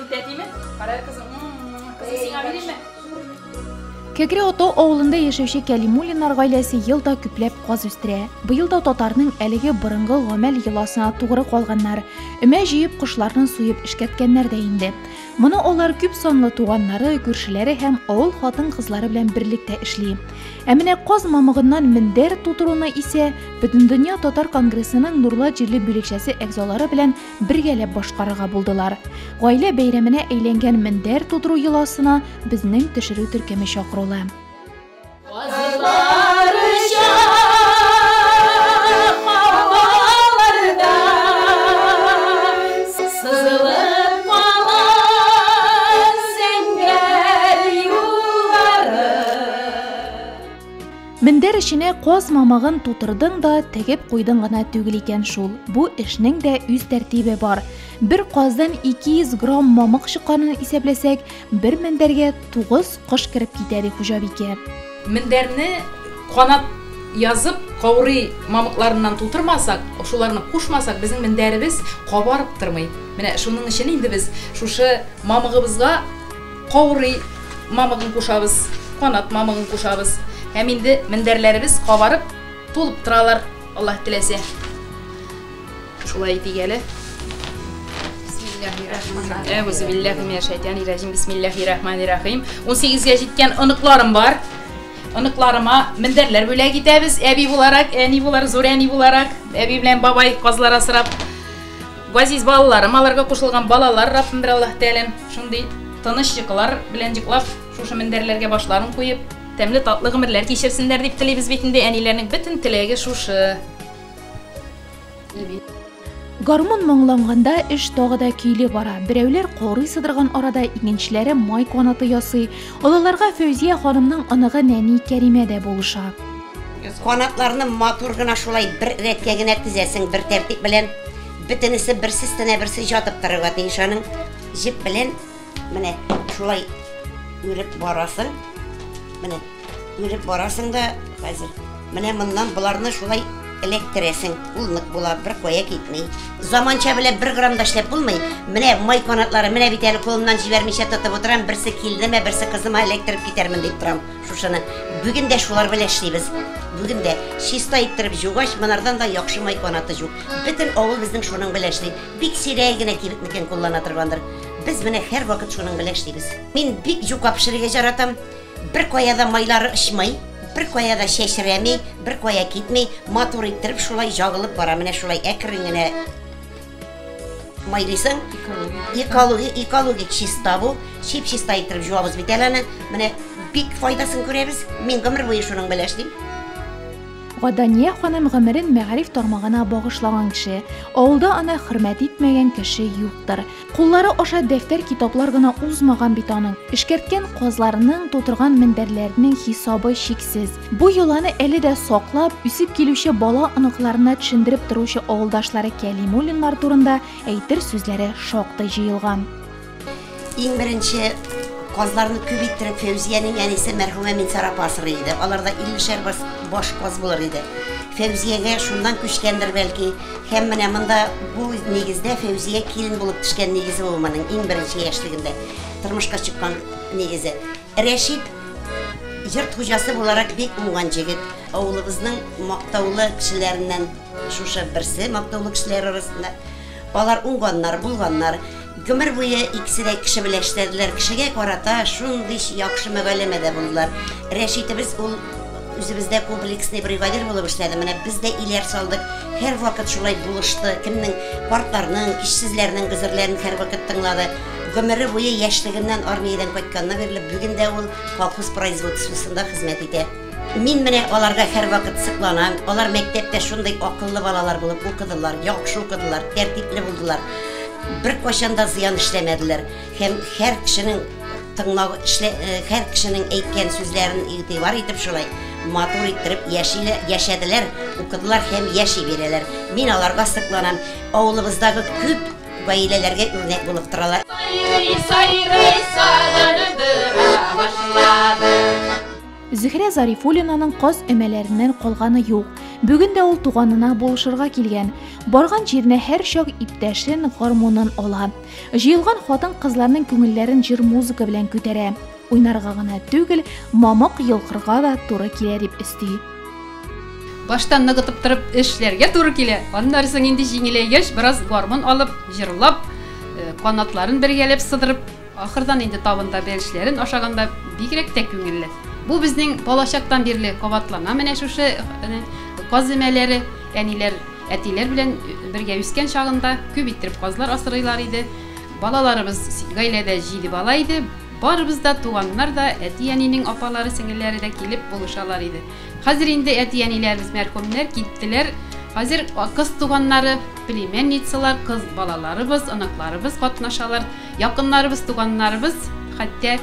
Кызым, тәтиме? Кара кызым. Кызым, сиңа бирим? Кәкре Атау авылында яшәүче Кәлимуллиннар гаиләсе ел да күпләп каз үстерә. Быел да татарның әлеге борынгы гамәл йоласына тугры калганнар. Өмә җыеп, кошларны суеп эшкәрткәннәр дә инде. Моны алар күп санлы туганнары, күршеләре һәм авыл хатын-кызлары белән берлектә эшли. Ә менә каз мамыгыннан мендәр тутыруны исә Бөтендөнья татар конгрессының Нурлат җирле бүлекчәсе әгъзалары белән бергәләп башкарырга булдылар. Гаилә бәйрәменә әйләнгән мендәр тутыру йоласына безнең төшерү төркеме чакырулы. Казлар оча һаваларда, сызылып кала зәңгәр юллары. Мендәр эченә каз мамыгын тутырдың да, тегеп куйдың гына түгел икән шул. Бу эшнең дә үз тәртибе бар. Бер каздан 200 грамм мамык чыкканын исәпләсәк, бер мендәргә 9 кош кереп китә, ди хуҗабикә. Мендәрне канат язып, каурый мамыкларыннан тутырмасак, шуларны кушмасак, безнең мендәребез кабарып тормый. Менә шуның өчен инде без шушы мамыгыбызга каурый мамыгын кушабыз, канат мамыгын кушабыз. Һәм инде мендәрләребез кабарып тулып торалар, Аллаһ теләсә. Шулай итик әле. Әгъузу биллаһи минәш шайтанир раҗим. Бисмиллаһир-рахманир-рахим. 18-гә җиткән оныкларым бар. Оныкларыма мендәрләр бүләк итәбез. Әби буларак, әни буларак, зур әни буларак, әби белән бабай казлар асрап. Газиз балаларым, аларга кушылган балалар, Раббым бер Аллаһ Тәгаләм, шундый тыныч йокылар белән йоклап, шушы мендәрләргә башларын куеп, тәмле татлы гомерләр кичерсеннәр дип телибез бит инде. Әниләрнең бөтен теләге шушы. Гармун моңланганда эш тагы да көйле бара. Берәүләр каурый сыдырган арада икенчеләре май канаты ясый. Олыларга Фәүзия ханымның оныгы нәни Кәримә дә булыша. Канатларны матур гына шулай бер рәткә генә тезәсең, бер тәртип белән. Бөтенесе берсе өстенә берсе жатып торырга тиеш аның. Җеп белән менә шулай үреп барасың. Менә үреп барасың да хәзер. Менә моннан боларны шулай эләктерәсең. Ул нык була, бер кая китми. Заманча белән бер грамм да эшләп булмый. Менә май канатлары, менә бит әле кулымнан җибәрмичә тотып утырам, берсе килдеме, берсе кызыма эләктереп китәрмен дип торам шушыны. Бүген дә шулар белән эшлибез. Бүген дә чиста иттереп жугач, монардан да яхшы май канаты юк. Бөтен авыл безнең шуның белән эшли. Бик сирәк генә кибетнекен куллана торгандыр. Без менә һәрвакыт шуның белән эшлибез. Мин бик юка пешерергә яратам. Бер кая да майлары очмый, бер кая да чәчрәми, бер кая китми. Матур иттереп шулай җагылып бара. Менә шулай әкрен генә майлыйсың. Экология, экологик чиста бу. Чип-чиста иттереп жуабыз бит әле аны. Менә бик файдасын күрәбез. Мин гомер буе шуның белән эшлим. Гадания ханым гомерен мәгариф тармагына багышлаган кеше. Авылда аны хөрмәт итмәгән кеше юктыр. Куллары аша дәфтәр китаплар гына узмаган бит аның. Эшкәрткән казларының, тутырган мендәрләренең хисабы чиксез. Бу йоланы әле дә саклап, үсеп килүче бала оныкларына төшендереп торучы авылдашлары Кәлимуллиннар турында әйтер сүзләре шактый җыелган. Иң беренче казларны күп иттереп Фәүзиянең әнисе мәрхүмә Минсара апа асрый иде. Аларда 50-шәр баш каз булыр иде. Фәүзиягә шуннан күчкәндер бәлки. Һәм менә монда бу нигездә Фәүзия килен булып төшкән нигезе ул моның иң беренче яшьлегендә тормышка чыккан нигезе. Рәшит йорт хуҗасы буларак бик уңган җегет. Авылыбызның мактаулы кешеләреннән шушы берсе, мактаулы кешеләр арасында. Алар уңганнар, булганнар. Гомер буе икесе дә кеше белән эшләделәр. Кешегә карата шундый яхшы мөгалләмәдә булдылар. Рәшитебез ул үзебездә комплексный бригадир булып эшләде. Менә без дә иләр салдык. Һәрвакыт шулай булышты. Кемнең картларның, кешсезләрнең гозерләрен һәрвакыт тыңлады. Гомере буе яшьлегеннән армиядән кайтканнан бирле бүген дә ул колхоз производствосында хезмәт итә. Мин менә аларга һәрвакыт сокланам. Алар мәктәптә шундый акыллы балалар булып укыдылар, яхшы укыдылар, тәртипле булдылар. Бер кайчан да зыян эшләмәделәр. Һәм һәр кешенең тыңлау, һәр кешенең әйткән сүзләрен игътибар итеп шулай матур иттереп яшиләр, яшәделәр, укыдылар һәм яши бирәләр. Мин аларга сокланам. Авылыбыздагы күп гаиләләргә үрнәк булып торалар. Сайрый, сайрый, сагындыра башлады. Зөһрә Зарифуллинаның каз өмәләреннән калганы юк. Бүген дә ул туганына булышырга килгән. Барган җиренә һәрчак иптәшен, гармунын ала. Җыелган хатын-кызларның күңелләрен җыр-музыка белән күтәрә. Уйнарга гына түгел, мамык йолкырга да туры килә, дип өсти. Башта ныгытып торып эшләргә туры килә. Аннары соң инде җиңеләйгәч, бераз гармун алып, җырлап, канатларын бергәләп сыдырып, ахырдан инде табында бәлешләрен ашаганда бигрәк тә күңелле. Бу безнең балачактан бирле кабатлана менә шушы каз өмәләре. Әниләр, әтиләр белән бергә үскән чагында күп иттереп казлар асрыйлар иде. Балаларыбыз гаиләдә 7 бала иде. Барыбыз да, туганнар да, әти-әнинең апалары, сеңелләре дә килеп булышалар иде. Хәзер инде әти-әниләребез мәрхүмнәр, киттеләр. Хәзер кыз туганнары, племянницалар, кыз балаларыбыз, оныкларыбыз катнашалар. Якыннарыбыз, туганнарыбыз, хәтта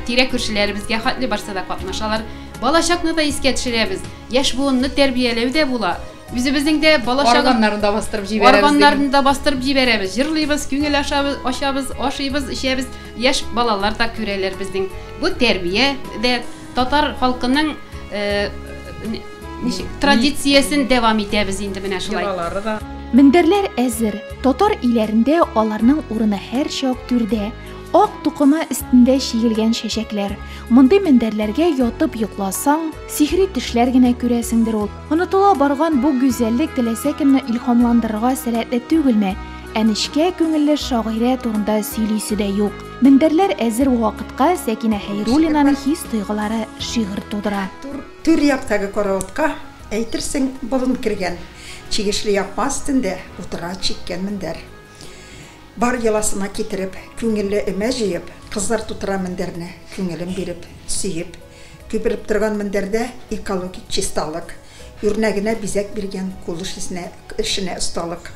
тирә күршеләребезгә хәтле барса да катнашалар. Балачакны да искә төшерәбез. Яшь буынны тәрбияләү дә була. Үзебезнең дә балачагын Органнарын да бастырып җибәрәбез. Органнарын да бастырып җибәрәбез. Җырлыйбыз, күңел ашабыз, ашабыз, ашыйбыз, эчәбез. Яшь балалар да күрәләр безнең. Бу тәрбия дә татар халкының ничек традициясен дәвам итәбез инде менә шулай. Йолалары да. Мендәрләр әзер. Татар өйләрендә аларның урыны һәрчак түрдә. Ак тукыма өстендә чигелгән чәчәкләр. Мондый мендәрләргә ятып йокласаң, сихри төшләр генә күрәсеңдер ул. Онытыла барган бу гүзәллек теләсә кемне илһамландырырга сәләтле түгелме? Ә нечкә күңелле шагыйрә турында сөйлисе дә юк. Мендәрләр әзер вакытка Сәкинә Хәйруллинаның хис-тойгылары шигырь тудыра. Түр яктагы караватка әйтерсең болын кергән, чигешле япма өстендә утыра чиккән мендәр. Бар йоласына китереп, күңелле өмә җыеп, кызлар тутыра мендәрне, күңелен биреп, сөеп. Күпереп торган мендәрдә экологик чисталык, үрнәгенә бизәк биргән кул эшенә, эшенә осталык.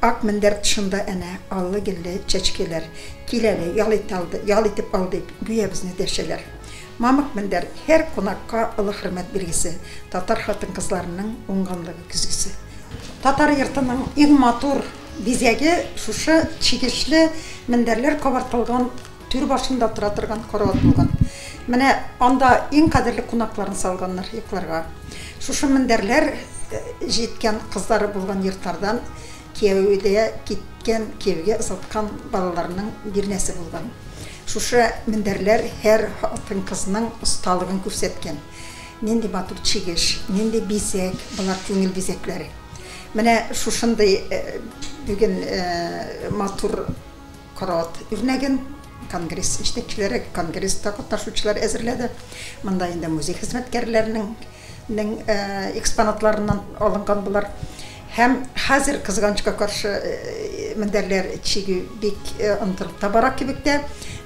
Ак мендәр тышында әнә аллы-гөлле чәчкәләр. Кил әле, ял ит алды, ял итеп ал дип, гүя безне дәшәләр. Мамык мендәр һәр кунакка олы хөрмәт билгесе, татар хатын-кызларының уңганлыгы көзгесе. Татар йортының иң матур бизәге шушы чигешле мендәрләр кабартылган түр башында тора торган карават булган. Менә анда иң кадерле кунакларын салганнар йокларга. Шушы мендәрләр җиткән кызлары булган йортлардан кияүгә киткән, кияүгә озаткан балаларының бирнәсе булган. Шушы мендәрләр һәр хатын-кызның осталыгын күрсәткән. Нинди матур чигеш, нинди бизәк, болар күңел бизәкләре. Менә шушындый бүген матур карават үрнәген конгресс җитәкчеләре, конгресста катнашучылар әзерләде. Монда инде музей хезмәткәрләренең экспонатларыннан алынган болар. Һәм хәзер кызганычка каршы мендәрләр чигү бик онытылып та бара кебек тә.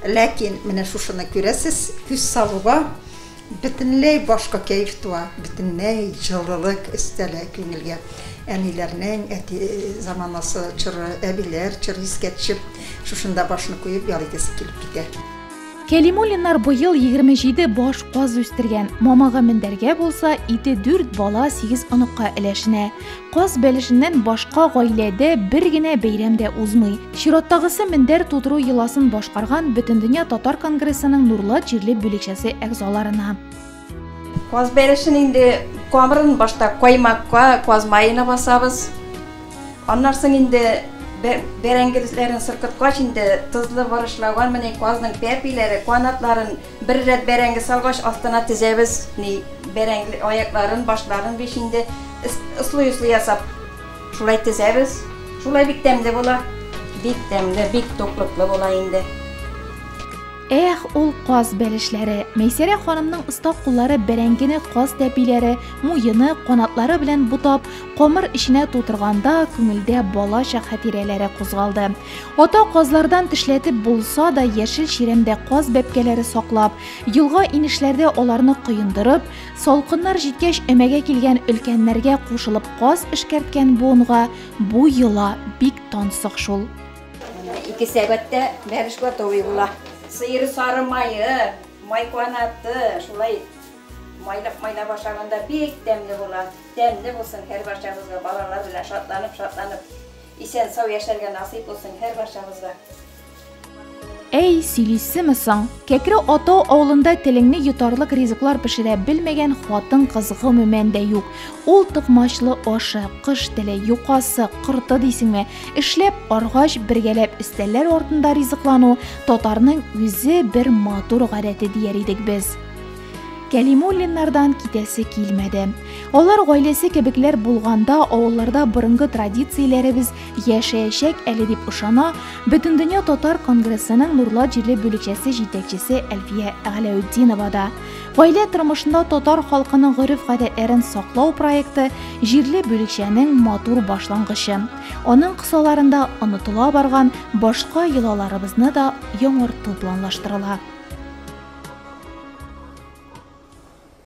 Ләкин менә шушыны күрәсез, күз салуга бөтенләй башка кәеф туа, бөтенләй җылылык өстәлә күңелгә. Әниләрнең әти заманасы чоры, әбиләр чоры искә төшеп, шушында башны куеп ял итәсе килеп китә. Кәлимуллиннар быел 27 баш каз үстергән. Мамага мендәргә булса, ите 4 бала, 8 оныкка өләшенә. Каз бәлешеннән башка гаиләдә бер генә бәйрәм дә узмый. Чираттагысы мендәр тутыру йоласын башкарган Бөтендөнья татар конгрессының Нурлат җирле бүлекчәсе әгъзаларына. Каз бәлешен инде камырын башта каймакка, каз маена басабыз. Аннан соң инде бәрәңгеләрен сыркыткач инде тозлы борышлаган менә казның пәпиләре, канатларын бер рәт бәрәңге салгач астына тезәбез. Ни бәрәңге аякларын, башларын биш инде ыслый-ыслый ясап шулай тезәбез. Шулай бик тәмле була. Бик тәмле, бик туклыклы була инде. Эх, ул каз бәлешләре. Мәйсәрә ханымның оста куллары бәрәңгене каз тәпиләре, муены, канатлары белән бутап, камыр эченә тутырганда күңелдә балачак хатирәләре кузгалды. Ата казлардан тешләтеп булса да яшел чирәмдә каз бәбкәләре саклап, елга инешләрдә аларны коендырып, салкыннар җиткәч өмәгә килгән өлкәннәргә кушылып каз эшкәрткән буынга бу йола бик тансык шул. 2 сәгатьтә бәлеш готовый була. Сыер сары майы, май канаты, шулай майлап-майлап ашаганда бик тәмле була. Тәмле булсын һәр барчабызга, балалар белән шатланып-шатланып, исән сау яшәргә насыйп булсын һәр барчабызга. Әй, сөйлисеме соң? Кәкре Атау авылында телеңне йотарлык ризыклар пешерә белмәгән хатын-кыз гомумән дә юк. Ул токмачлы ашы, кош теле, юкасы, корты дисеңме, эшләп аргач, бергәләп өстәлләр артында ризыклану татарның үзе бер матур гадәте дияр идек без. Кәлимуллиннардан китәсе килмәде. Алар гаиләсе кебекләр булганда авылларда борынгы традицияләребез яшәячәк әле дип ышана Бөтендөнья татар конгрессының Нурлат җирле бүлекчәсе җитәкчесе Әлфия Галәүтдинова да. Гаилә тормышында татар халкының гореф-гадәтләрен саклау проекты җирле бүлекчәнең матур башлангычы. Аның кысаларында онытыла барган башка йолаларыбызны да яңарту планлаштырыла.